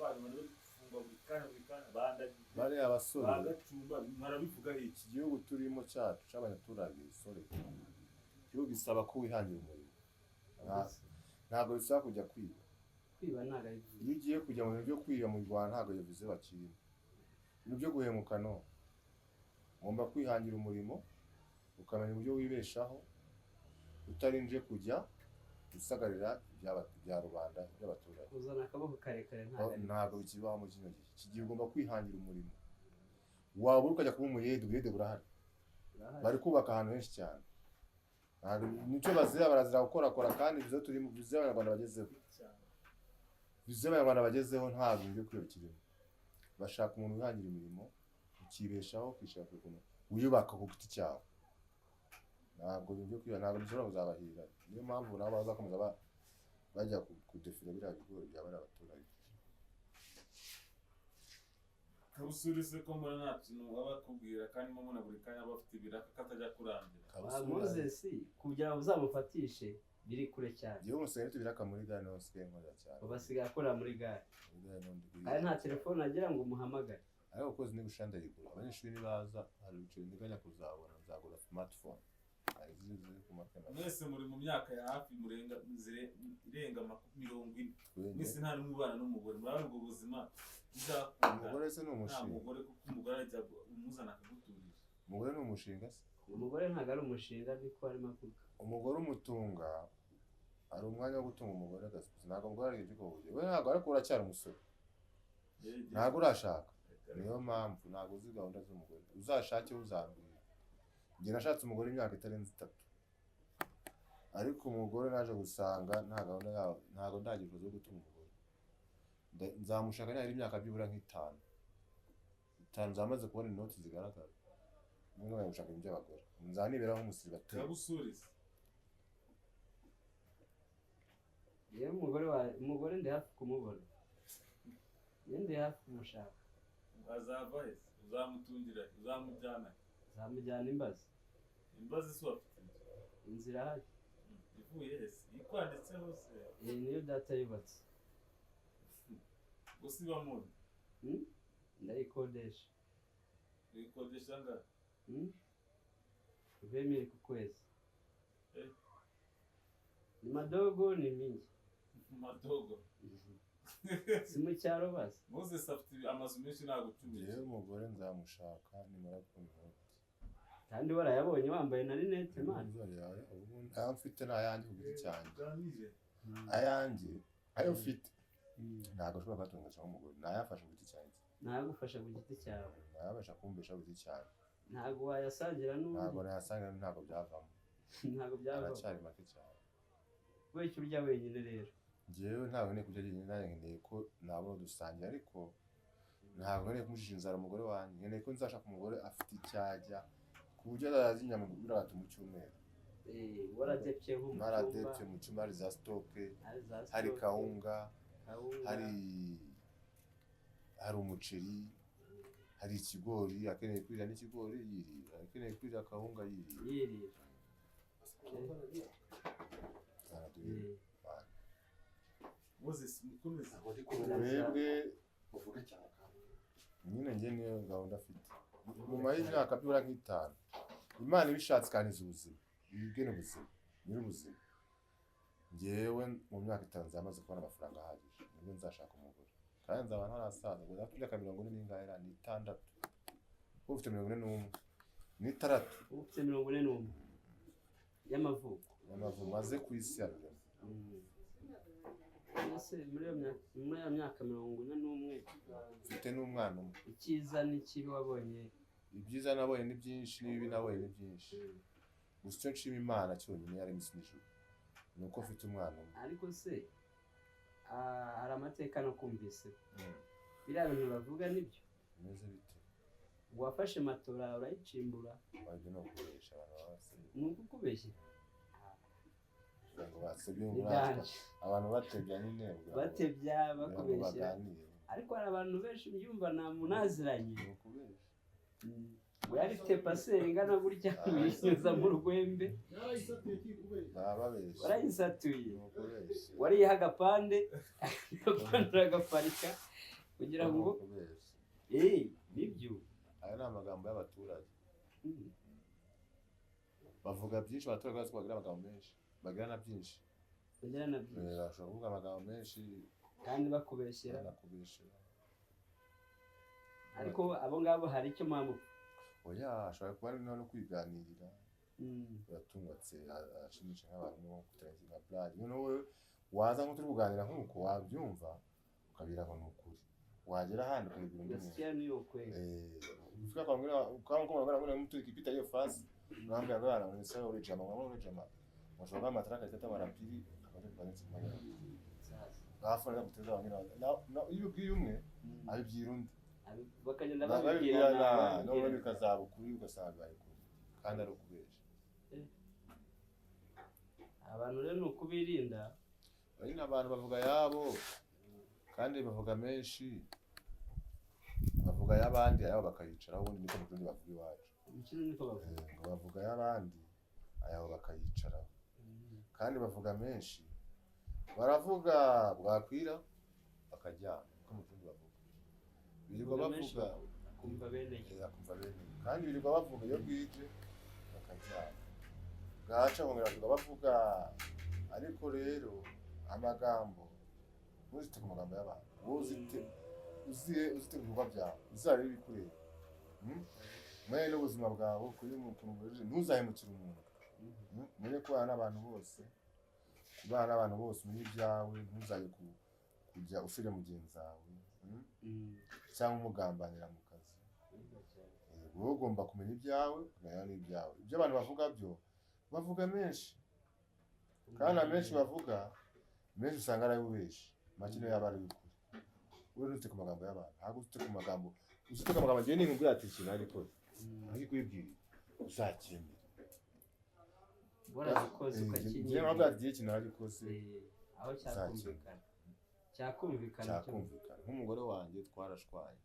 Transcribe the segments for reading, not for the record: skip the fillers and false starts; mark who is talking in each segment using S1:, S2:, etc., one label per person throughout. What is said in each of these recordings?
S1: banyu bari gufungwa buri kanya buri kanya bandagije
S2: Bariya basore,
S1: bagacumba mwarabivuga iki?
S2: Iki gihugu turimo cyacu cy'abanyaturage, sore, igihugu gisaba ko wihangira umurimo. Ntabwo bisaba kujya kwiba.
S3: Kwiba ntabwo ari byiza.
S2: Iyo ugiye kujya mu bintu byo kwiba mu Rwanda, ntabwo bivuze bakirimo ibintu byo guhemuka. No ugomba kwihangira umurimo, ukamenya uburyo wibeshaho utarinje kujya gusagarira ibya rubanda, iby'abaturage.
S3: Kuzana akaboko karekare ntabwo ari
S2: Ntabwo bikibaho muri kino gihe. Iki gihe ugomba kwihangira umurimo, wabura ukajya kuba umuyede. Ubuyede burahari.
S3: Burahari.
S2: Bari kubaka ahantu henshi cyane. Ntabwo nicyo bazira, barazira gukorakora. Kandi ibyo turimo, vision abanyarwanda bagezeho, vision abanyarwanda bagezeho, ntabwo ibyo kwiba kirimo. Bashaka umuntu wihangira imirimo, ukibeshaho, ukishakira ukuntu wiyubaka ku giti cyawe. Ntabwo ibintu byo kwiba ntabwo bishobora kuzabahira. Niyo mpamvu nabo bazakomeza bajya kudefira biriya bigori bya bariya baturage.
S1: Kabusuri se, ko mbona nta kintu aba akubwira, kandi mubona buri kanya aba afite ibiraka katajya kurangira?
S3: Wa Moses, kugira ngo uzamufatishe biri kure cyane.
S2: Igihe umusigaye mfite ibiraka muri gare, niho nsigaye nkorera cyane.
S3: Ubu asigaye akorera muri gare.
S2: Muri gare niho ndi.
S3: Kandi nta telefone agira ngo umuhamagare.
S2: Ariko ukwezi nigushira ndayigura. Abanyeshuri nibaza, hari ibiceri nteganya kuzabona, nzagura smartphone. Hari izindi ziri ku market.
S1: Mwese muri mu myaka ya hafi murenga irenga 40.
S2: Twenge.
S1: Mwese nta n'umwe ubana n'umugore. Murabona ubwo buzima bizakunda?
S2: Umugore se ni
S1: Nta
S2: umushinga?
S1: mugore, kuko umugore ajya umuzana akaguturira.
S2: Umugore ni umushinga se?
S3: Umugore ntabwo ari umushinga, niko arimo avuga.
S2: Umugore umutunga, hari umwanya wo gutunga umugore agasubiza. Ntabwo umugore ari ibyo kuvuga we, ntabwo, ariko uracyari umusore, ntabwo urashaka, niyo mpamvu ntabwo uzi gahunda z'umugore. Uzashake uzambwira. Njye nashatse umugore imyaka itarenze 3, ariko umugore naje gusanga nta gahunda yawo. Ntabwo ndagira ubushobozi bwo gutunga umugore. Nzamushaka nihari imyaka byibura nk'itanu, itanu nzaba kubona inoti zigaragara. Niyo ntabwo gushaka ibintu by'abagore, nzaba niberaho nk'umusiribateri.
S1: Kabusuri se?
S3: Yewe, umugore wa umugore ndi hafi kumubona, yewe ndi hafi kumushaka.
S1: Azava he se? Uzamutungira he? Uzamujyana he?
S3: Nzamujyana imbazi.
S1: Imbazi se wafite inzu?
S3: Inzu irahari.
S1: Ivuye he se? Ikwanditseho se?
S3: Iyi niyo data yubatse.
S1: Gusa ibamo?
S3: Hmm? Ndayikodesha.
S1: Uyikodesha angahe?
S3: Hmm? 20 000 ku kwezi.
S1: Eh.
S3: Ni madogo, ni mingi.
S1: Madogo.
S3: Si mu cyaro basi.
S1: Moses afite amazu menshi, ntabwo ucumbitse.
S2: Njyewe umugore nzamushaka nimara kubona inoti.
S3: Kandi warayabonye, wambaye na lunettes, man.
S2: Ayo mfite ni ayanjye ku giti cyanjye.
S1: Uganire.
S2: Ayanjye, ayo mfite, ntabwo ashobora kuyatunganisha nk'umugore. Nayafashe ku giti cyanjye.
S3: Ntagufasha ku giti cyawe.
S2: Nayabasha kumbesha ku giti cyanjye.
S3: Ntabwo wayasangira n'undi.
S2: Ntabwo nayasanga, ntabwo byavamo.
S3: Ntabwo byavamo.
S2: Aracyari make cyane.
S3: Kubera icyo urya wenyine rero?
S2: Njyewe ntabwo nkeneye kurya jyenyine. Nanjye nkeneye ko nabona dusangira, ariko ntabwo nkeneye kumujija inzara umugore wanjye. Nkeneye ko nzashaka umugore afite icyo arya, ku buryo azaza inyama gatatu mu cyumweru.
S3: Eh, waradepye nko mu cyumba.
S2: Naradepye mu cyumba, hari za stock,
S3: hari za
S2: hari
S3: stock,
S2: kawunga,
S3: kawunga,
S2: hari umuceri, hari ikigori. Akeneye kwirira n'ikigori yirira, akeneye kwirira akawunga yirira.
S3: Yirira.
S2: Zanaduhira.
S3: Eh,
S1: Moses, mukomeze.
S4: Ntabwo ndi kumva.
S2: Twebwe
S4: Uvuge cyane kandi.
S2: Nyine njye niyo gahunda afite. Nyuma y'imyaka byibura nk'itanu, Imana ibishatse ikankiza ubuzima, ibigena ubuzima, nyir'ubuzima, njyewe mu myaka 5 nzamaze kubona amafaranga ahagije, nibwo nzashaka umugore. Kandi nzaba ntarasaza. Ubwo nzaba imyaka 40 n'ingahe? Ni 6. Uba ufite 41, ni 6.
S3: Uba ufite 41 y'amavuko.
S2: Y'amavuko, maze ku isi ya rurema.
S3: Ese muri iyo myaka 41,
S2: Mfite n'umwana umwe.
S3: icyiza n'ikibi wabonye?
S2: Ibyiza nabonye ni byinshi, n'ibibi nabonye ni byinshi. Gusa icyo nshima Imana cyonyine yaremye isi n'ijuru ni uko mfite umwana umwe.
S3: Ariko se, hari amateka nakumvise, biriya bintu bavuga nibyo?
S2: Bimeze bite?
S3: Wafashe matora urayicimbura.
S2: Ibyo ni ukubesha abantu baba basebye.
S3: Ni ukukubeshya?
S2: Kugira ngo basebye.
S3: Ni danger.
S2: Abantu batebya nyine kugira ngo
S3: Batebya.
S2: kugira ngo
S3: Bakubeshya.
S2: baganire.
S3: Ariko hari abantu benshi mbyumva nta munaziranye.
S2: Ni ukubesha.
S3: Ngo yari ifite parcelle ingana gutya, uyinyuza mu rwembe.
S2: Baba babeshya.
S3: Warayisatuye?
S2: Ni ukubeshya.
S3: Wariyiha agapande, agapande uragaparika. Kugira ngo
S2: Kubeshya.
S3: Nibyo.
S2: Aya ni amagambo y'abaturage. Bavuga byinshi abaturage, bazi ko bagira amagambo menshi, bagira na byinshi.
S3: Bagira na byinshi.
S2: Bashobora kuvuga amagambo menshi
S3: kandi bakubeshyera.
S2: Banakubeshyera.
S3: Ariko abo ngabo hari icyo mpamvu.
S2: Oya, ashobora kuba ari no kwiganirira. Uratungutse, ashimisha nk'abantu no kutarenza nka blague. Noneho wowe waza nko turi kuganira nk'uko wabyumva ukabira ngo ni ukuri, wagera ahandi ukabibwira undi muntu.
S3: Nasikia ni ukweli.
S2: Ufika kwa mwingine kama kama mwingine mtu ikipita hiyo fasi unaambia bwana unasema ule jamaa, unaona ule jamaa unashoga matraka itata mara pili akaje kwa nzi mara.
S3: Sasa
S2: Alafu anaanza kuteza wengine na iyo ubwiye umwe abibwira undi.
S3: Bakagenda
S2: babibwirana
S3: babibwirana.
S2: None bikazaba ukuri, ugasanga bibaye ukuri kandi ari ukubesha.
S3: Abantu rero ni ukubirinda.
S2: Nyine abantu bavuga ayabo kandi bavuga menshi, bavuga ay'abandi ayabo bakayicaraho. Ubundi niko mu Kirundi bavuga iwacu.
S3: Imikino niko bavuga.
S2: Ngo bavuga ay'abandi ayabo bakayicaraho. Kandi bavuga menshi, baravuga bwakwira bakaryama, niko mu Kirundi bavuga. Birirwa
S3: Bavuga menshi,
S2: bavuga
S3: akumva bene yo.
S2: Akumva bene yo. Kandi birirwa bavuga iyo bwije bakaryama, bwaca bongera bavuga bavuga. Ariko rero amagambo ntuzite ku magambo y'abantu, wowe uzite uzihe, uzite ku bikorwa byawe, uzarebe ibikureba. Umenye n'ubuzima bwawe kuri mu kuntu bujuje, ntuzahemukire umuntu. Umenye kubana n'abantu bose, kubana n'abantu bose, umenye ibyawe, ntuzajye kujya usebya mugenzi wawe, cyangwa umugambanira mu kazi. Wowe ugomba kumenya ibyawe, ukamenya n'ibyawe. Ibyo abantu bavuga byo bavuga menshi, kandi amenshi bavuga menshi usanga ari ay'ububeshi, make niyo yaba ari ay'ukuri. Wowe ntuzite ku magambo y'abantu, ntabwo uzite ku magambo, uzite ku magambo. Njyewe ninkubwira ati ikintu nagikoze, ntakikwibwiriye, uzacyemere.
S3: Waragikoze
S2: Njyewe nkubwira ati igihe ikintu nagikoze,
S3: Aho cyakumvikana, cyakumvikana.
S2: Cyakumvikana. Nk'umugore wanjye twarashwaye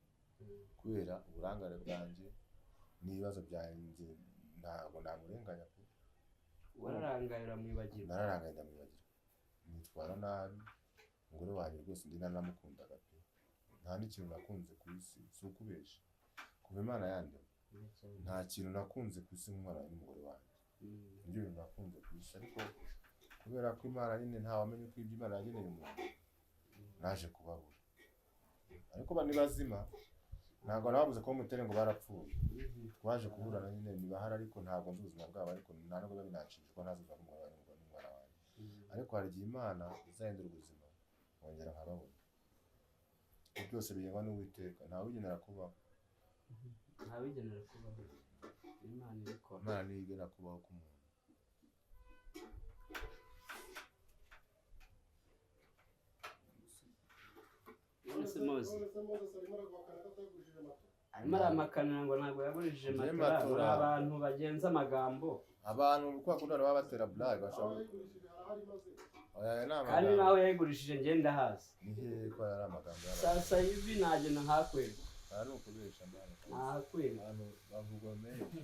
S2: kubera uburangare bwanjye n'ibibazo byanjye, ntabwo namurenganya pe.
S3: Wararangaye uramwibagirwa.
S2: Nararangaye ndamwibagirwa, nitwara nabi. Umugore wanjye rwose ndi nanamukundaga pe, nta n'ikintu nakunze ku isi, si ukubesha, kuva Imana yandema nta kintu nakunze ku isi nk'umwana wanjye n'umugore wanjye. Nibyo bintu nakunze ku isi. Ariko kubera ko Imana nyine ntawamenya uko ibyo Imana yageneye umuntu, naje kubabura. Ariko ni bazima, ntabwo nababuze kuba umutere ngo barapfuye. Twaje kuburana nyine ntibahari, ariko ntabwo nzi ubuzima bwabo, ariko nta nubwo biba binanshimishije kuko ntazi ubuzima bw'umugore wanjye n'umwana wanjye. Ariko hari igihe Imana izahindura ubuzima nkongera nkababona. Ibyo byose bigengwa n'Uwiteka, ntawe ubigenera kubaho.
S3: Ntawigenera kubaho, Imana ibikora.
S2: Imana niyo igena kubaho k'umuntu.
S3: None se Mose
S4: None se Moses arimo araguhakana ko atagurishije matora?
S3: Arimo aramakanira ngo ntabwo yagurishije
S2: Njye
S3: matora.
S2: matora.
S3: Ngo abantu bagenza amagambo.
S2: Abantu kwa kundi baba batera blague
S4: Aho
S2: bashobora
S4: yayigurishije harahari maze.
S2: Oya, aya ni
S3: Kandi
S2: amagambo.
S3: naho yayigurishije ngenda hasi.
S2: Ni hehe ko ari amagambo y'abantu?
S3: Sasa hivi nagenda nkakwereka.
S2: Aya ni ukubesha mwana.
S3: Nahakwereka.
S2: Abantu bavuga menshi,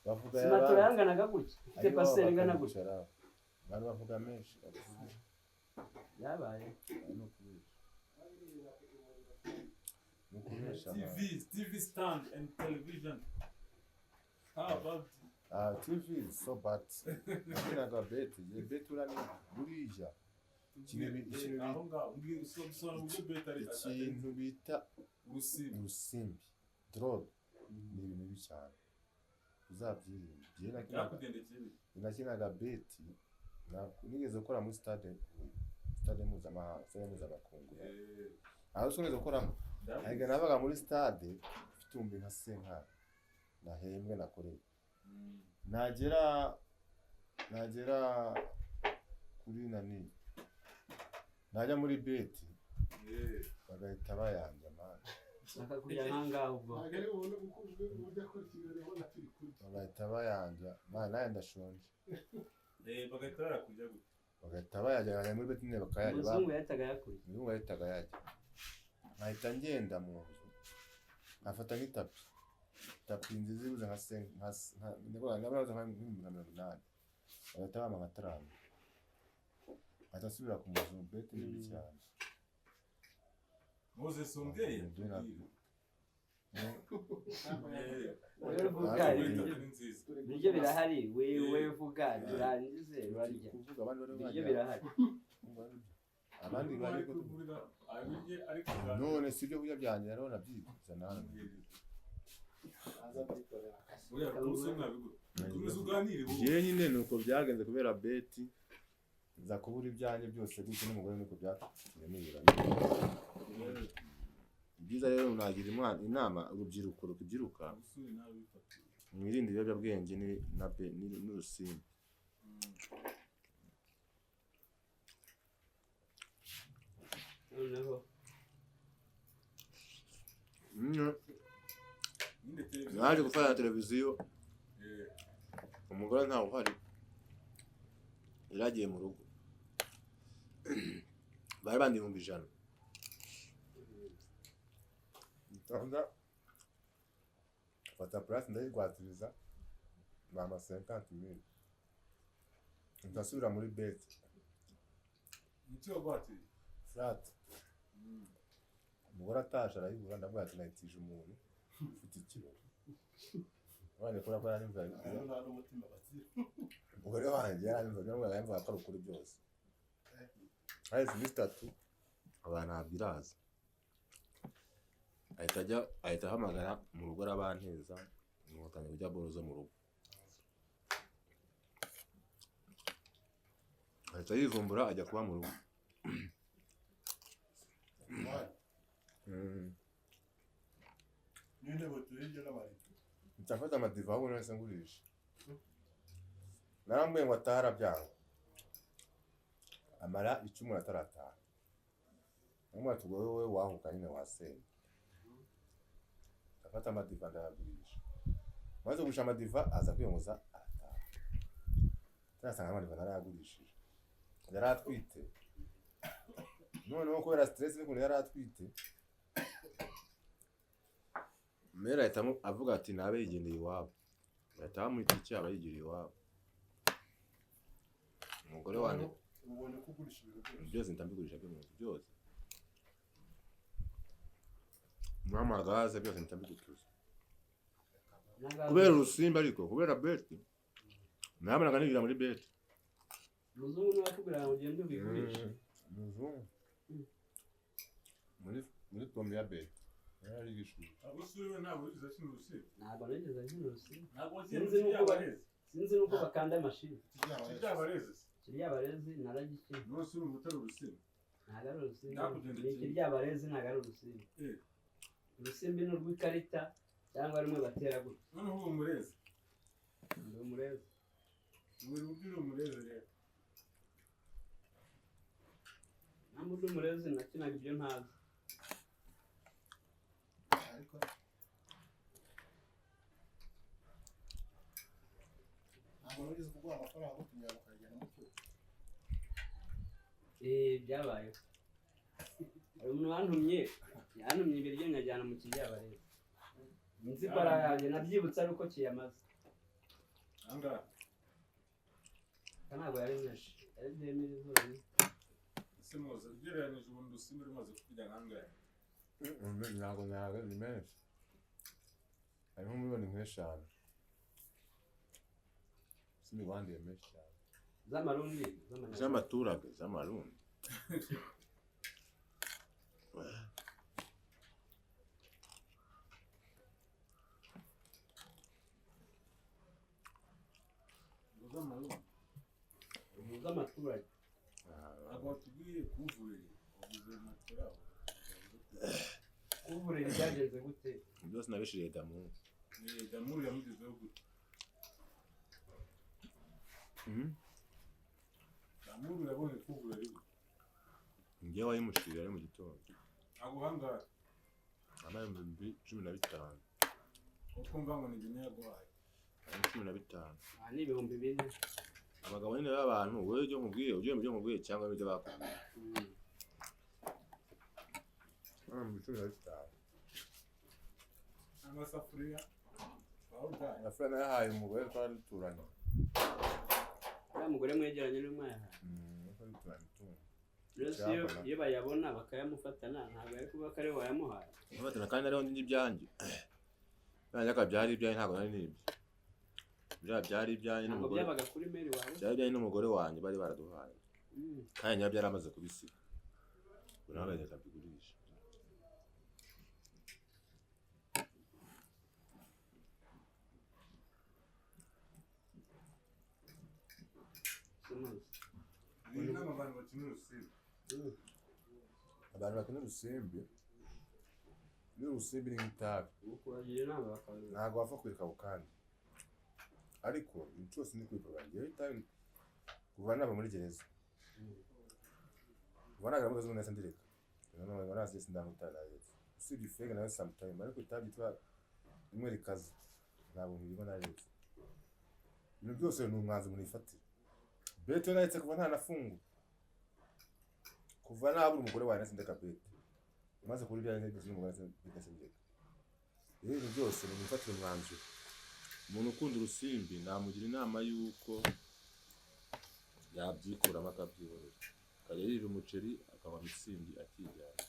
S2: bavuga
S3: Si matora
S2: ay'abandi.
S3: yanganaga gutya, ifite
S2: Ayo
S3: pasiteri ingana gutya.
S2: bakayicara. Abantu bavuga menshi.
S3: Byabaye.
S2: Aya ni ukubesha, ni ukubesha mwana.
S1: TV stand and television. How about
S2: Ah, TV is so bad. Nakinaga bet, ye bet urani buriya. Ikintu
S1: Aho ngaho mbwira, usobanura uburyo bet ari
S2: ikintu bita
S1: urusimbi.
S2: Urusimbi, drogue, ni ibintu bibi cyane. Uzabyirinde. Njyewe nakinaga
S1: Byakugendekeye bite?
S2: Nakinaga bet, nigeze gukora muri stade, stade mpuzamahanga, stade mpuzamakungu. Aho se nigeze gukoramo? Ariko nabaga muri stade mfite ibihumbi nka senkani nahembwe nakoreye. Nagera kuri nani, najya muri bet bagahita bayanja man.
S3: Bakakujya nkangaho ubwo.
S4: Ntabwo ari bubone uko uburyo akora ikiganiro ubona turi kurya.
S2: Bagahita bayanja man, nanjye ndashonje.
S1: Bagahita barakujya gute?
S2: Bagahita bayajya nkajya muri bet nyine bakayarya.
S3: Umuzungu yahitaga yakurya.
S2: Umuzungu yahitaga yajya, nkahita ngenda mu nzu nkafata nk'itapi, tapi nziza ibuze nka nka nk'ibihumbi nka 80, bagahita bampa nka 5, nkahita nsubira ku muzungu. Bet ni mbi cyane.
S1: Moses ongeye.
S3: Wowe vuga ibiryo birahari, wewe vuga turangize urarya.
S2: Kuvuga abandi bari
S3: Ibiryo birahari.
S2: Abandi bari
S1: kuvuga ariko
S2: none si ibyo kurya byanjye rero nabyibuza nawe.
S1: Oya rwose mwabigura. Komeza uganire wowe.
S2: Njyewe nyine nuko byagenze kubera beti nza kubura ibyanjye byose gutyo n'umugore nuko byatumye mubura. Ibyiza rero nagira inama urubyiruko rukibyiruka mwirinde ibiyobyabwenge n'urusimbi.
S3: Noneho
S2: naje gufata televiziyo umugore ntawe uhari yaragiye mu rugo bari bandi 100,000 ndanda fata place ndayigwatiriza mama 50,000 ndasubira muri beti
S1: nicyo wagwatiriye
S2: flat umugore atashe arayibura ndabwira ati nayitije umuntu ufite ikirori abana kubera ko yaranyumva umugore wanjye yaranyumva yaranyumva ko ari ukuri byose haheze iminsi 3 abantu ntabwo iraza ahita ajya ahita ahamagara mu rugo arabanteza inkotanyi kujya boro zo mu rugo ahita yivumbura ajya kuba mu rugo. Nshafata amadiva ahubwo nahise ngurisha narambwiye ngo atahe arabyanga amara icyumweru atarataha namubwira ati wowe wahuka nyine wasenya afata amadiva ndayagurisha maze kugurisha amadiva aza kwiyongoza arataha atarasanga amadiva narayagurishije yari atwite noneho kubera stress n'ukuntu yari atwite Mera ahita avuga ati nabe yigendeye iwabo ahita bamuha itike aba yigiriye iwabo umugore wanjye
S4: ubonye ko ugurisha ibintu
S2: byose ndabigurisha byo mu nzu byose n'amagaze byose ndabigutuza kubera urusimbi ariko kubera beti nabonaga nigira muri beti
S3: umuzungu niwe wakubwira ngo ugende ubigurishe
S2: umuzungu muri pombe ya beti
S1: Abusuriwe ntabwo wigeze akina urusimbi.
S3: Ntabwo nigeze nkina urusimbi.
S1: Ntabwo wagiye
S3: Sinzi nuko bakanda amashini.
S1: Kiryabarezi.
S3: Kiryabarezi naragikina.
S1: Nose urumva utari urusimbi.
S3: Ntabwo ari urusimbi. Ni kiryabarezi ntabwo ari urusimbi. Urusimbi ni urw'ikarita cyangwa rumwe batera gutya.
S1: Noneho uwo murezi.
S3: Ndi umurezi.
S1: Uri uri umurezi rero.
S3: Ntabwo ndi umurezi nakinaga ibyo ntazi.
S4: Ntabwo wigeze kuguha amafaranga gutumira bakayajyana mu cyuma.
S3: Byabayeho. Hari umuntu wantumye yantumye ibiryo nyajyana mu kiryabarezi. Nzi ko arayanjye nabyibutse ari uko kiyamaze.
S1: Angahe?
S3: Ntabwo yari menshi. Yari byemere zonyine.
S1: Ese muze ugereranyije ubundi urusimbi rumaze kurya nkangahe?
S2: Ntabwo ntabwo ni menshi. Harimo miliyoni nk'eshanu. Simiwandiye menshi cyane.
S3: Z'amarundi,
S2: z'amaturage, z'amarundi.
S3: Z'amaturage.
S1: Ntabwo watubwiye kuvurira, wavuze matora.
S3: Kuvurira byagenze gute?
S2: Byose nabishiriye Damu.
S1: Damu yamugezeho gute? Damu yabonye kuvura ariko.
S2: Njyewe wayimushirira ari mu gitondo.
S1: Aguhangara.
S2: Amaye 15,000.
S1: Uko mva ngo ni njye yaguhaye.
S2: 15.
S3: Ah ni 4,000.
S2: Abagabo nyine b'abantu wowe ibyo nkubwiye ugiye mu byo nkubwiye cyangwa ibyo bakubwiye. 15.
S1: Amasafuriya.
S2: Amasafuriya nayahaye umugore twari duturanye.
S3: Uriya mugore mwegeranye n'umwana.
S2: Twari duturanye.
S3: Rero iyo bayabona bakayamufatana, ntabwo ari kuba ko ari we wayamuhaye.
S2: Bafatana kandi ariho n'ibyanjye. Byanjye byari ibyanjye, ntabwo nari nibye. Biriya byari ibyanjye
S3: Ntabwo
S2: n'umugore.
S3: byabaga kuri meri wawe.
S2: Byari ibyanjye n'umugore wanjye bari baraduhaye. Kandi nyabyo yaramaze kubisiga. Ubwo nawe reka mbigurishe.
S3: Simuzi.
S1: Ni inama abantu bakina urusimbi.
S2: Abantu bakina urusimbi, iyo urusimbi ni nk'itabi.
S3: Ni ukubagira inama bakabimenya.
S2: Ntabwo wapfa kureka ako kanya. Ariko ibintu cyose ni kwipima. Njyewe itabi kuva nava muri gereza. Kuva nagera muri gereza nahise ndireka. None nasize sindanywa itabi nararetse. Usibye ifege nayo sometime, ariko itabi ryitwa rimwe rikaze ntabwo nkirimo, nararetse. Ibintu byose ni umwanzuro umuntu yifatira. Bete naretse kuva ntanafunguye. Kuva nabura umugore wanjye nahise ndeka bete. Maze kubura ibyanjye byose n'umugore nahise ndeka. Rero ibintu byose ni ugufatira umwanzuro. Umuntu ukunda urusimbi namugira inama y'uko yabyikuramo akabyihorera. Akajya yirira umuceri akanywa mitsingi akijyana.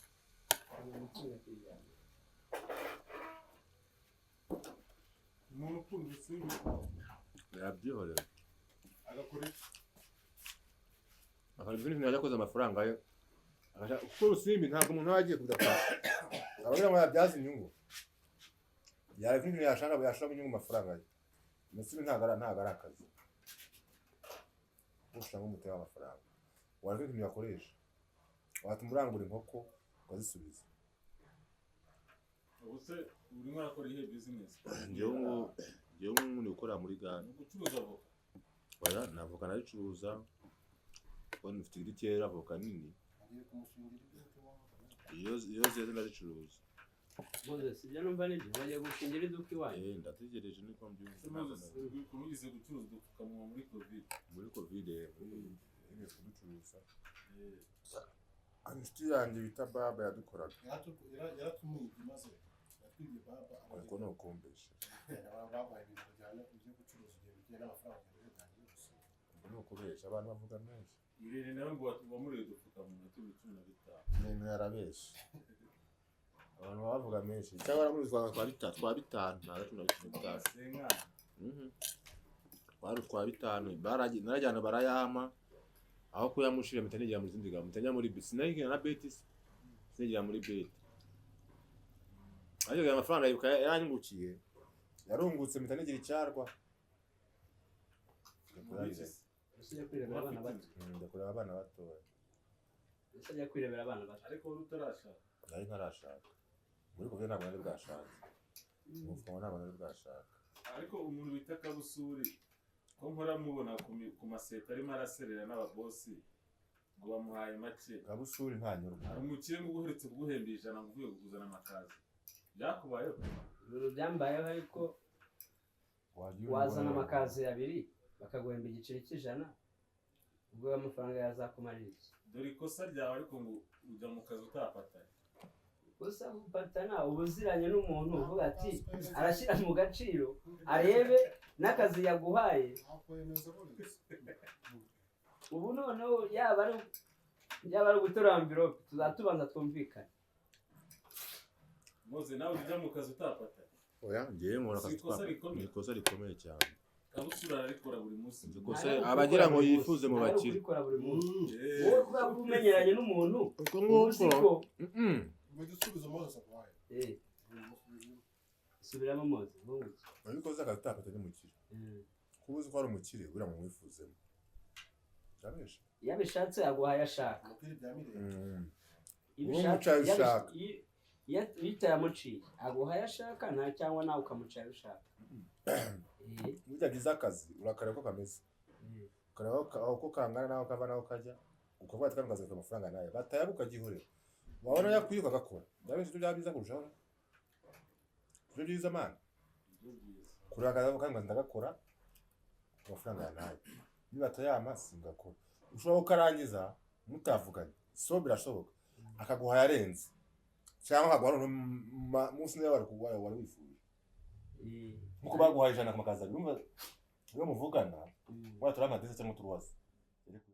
S1: Umuntu ukunda urusimbi
S2: Yabyihorera.
S1: agakora iki?
S2: Akora ibindi bintu yajya akoza amafaranga ye. Kuko urusimbi ntabwo umuntu aba agiye kudakora. Aba agira ngo yabyaze inyungu. Yareka ibintu yashaka yashiramo inyungu mu mafaranga ye. Urusimbi ntabwo ari akazi. Ushiramo umutwe w'amafaranga. Wareka ibintu yakoresha. Watuma urangura inkoko ukazisubiza.
S1: Ubu se urimo urakora iyihe business?
S2: Njyewe ngubu ndi gukorera muri Ghana.
S1: Ni ugucuruza avoka.
S2: Oya, nta avoka nayicuruza. Kuko mfite igiti cyera avoka nini.
S4: Agiye kumushingira iduka iwawe.
S2: Iyo zeze ndazicuruza.
S3: Moses, ibyo numva nibyo, bagiye gushingira iduka iwanyu.
S2: Ndategereje niko mbyumva.
S1: Ese Moses, ukuntu wigeze gucuruza udupfukamunwa muri Covid?
S2: Muri Covid, muri kuducuruza. Inshuti yanjye bita Baba yadukoraga.
S4: Yaratumwibye maze yatwibye Baba.
S2: Ariko ni ukumbesha.
S4: Babaye ibintu bijyana ibyo gucuruza igihe bigiye n'amafaranga ugenda yose.
S2: Ubwo ni ukubesha, abantu bavuga menshi.
S1: Irene nawe ngo wamuriye udupfukamunwa turi 15.
S2: Ibintu yarabeshe. Abantu bavuga menshi. Cyangwa baramuri twa bitanu, nta 15.
S1: Senga.
S2: Twari utwa bitanu, narajyana barayampa. Aho kuyamushira mpita nigira mu zindi gahunda, mpita njya muri sinayigira na Betis, sinigira muri Bet. Ariko ayo mafaranga yibuka yaranyungukiye. Yarungutse mpita nigira icyarwa.
S3: Ese ajya kwirebera abana bato.
S2: Njya kureba abana batoya.
S3: Ese ajya kwirebera abana bato.
S1: Ariko wari utarashaka.
S2: Nari ntarashaka. Muri Covid ntabwo nari bwashaka. Umufuka ntabwo nari bwashaka.
S1: Ariko umuntu bita Kabusuri ko mpora mubona ku maseta arimo araserera n'ababosi ngo bamuhaye make.
S2: Kabusuri ntanyurwa.
S1: Hari umukire ngo uherutse kuguhemba 100 ngo uvuye kuguzana amakazi. Byakubayeho?
S3: Ibintu byambayeho ariko wazana amakazi abiri bakaguhemba igiceri cy'ijana, ubwo amafaranga yazakumarira iki?
S1: Dore ikosa ryawe ariko ngo ujya mu kazi utafatanye.
S3: Gusa gufatana ubuziranye n'umuntu uvuga ati arashyira mu gaciro arebe n'akazi yaguhaye. Ubu noneho yaba ari ugutora envelope tuzatubanza twumvikane.
S1: Moze nawe ujya mu kazi utafatanye.
S2: Oya, ngiye nkora akazi
S1: twafatanye. Ni
S2: ikosa rikomeye cyane.
S1: Kabusura ararikora buri munsi.
S2: Abagira ngo yifuze mu bakire.
S3: Wowe kuba umenyeranye n'umuntu
S2: uko nguko.
S4: Igisubizo Moses aguhaye.
S3: Subiramo Moses, vuga.
S2: Ariko uzi akazi utafatanye n'umukire. Kuba uzi ko ari umukire buriya mu mwifuzemo. Ndabesha.
S3: Iyo abishatse aguhaye ashaka. Iyo itayamuciye aguhaye ashaka nta cyangwa nawe ukamuca ayo ushaka.
S2: Burya byiza akazi urakareba uko kameze. Ukareba uko kangana naho kava naho kajya, ukavuga ati kano kazi gafite amafaranga nayo. Batayaguha ukagihorera. Wabona yakwiruka agakora. Ndabesha ibyo byaba byiza kurushaho. Ibyo byiza man. Kureba akazi kano kazi ndagakora amafaranga nayo. Niba atayampa singakora. Ushobora kukarangiza mutavuganye. So birashoboka. Akaguha yarenze. Cyangwa akaguha munsi niyo wari wifuje. Nkuko baguhaye 100 ku makazi abiri. Urumva iyo muvugana, waba turi amadesi cyangwa turuwasi.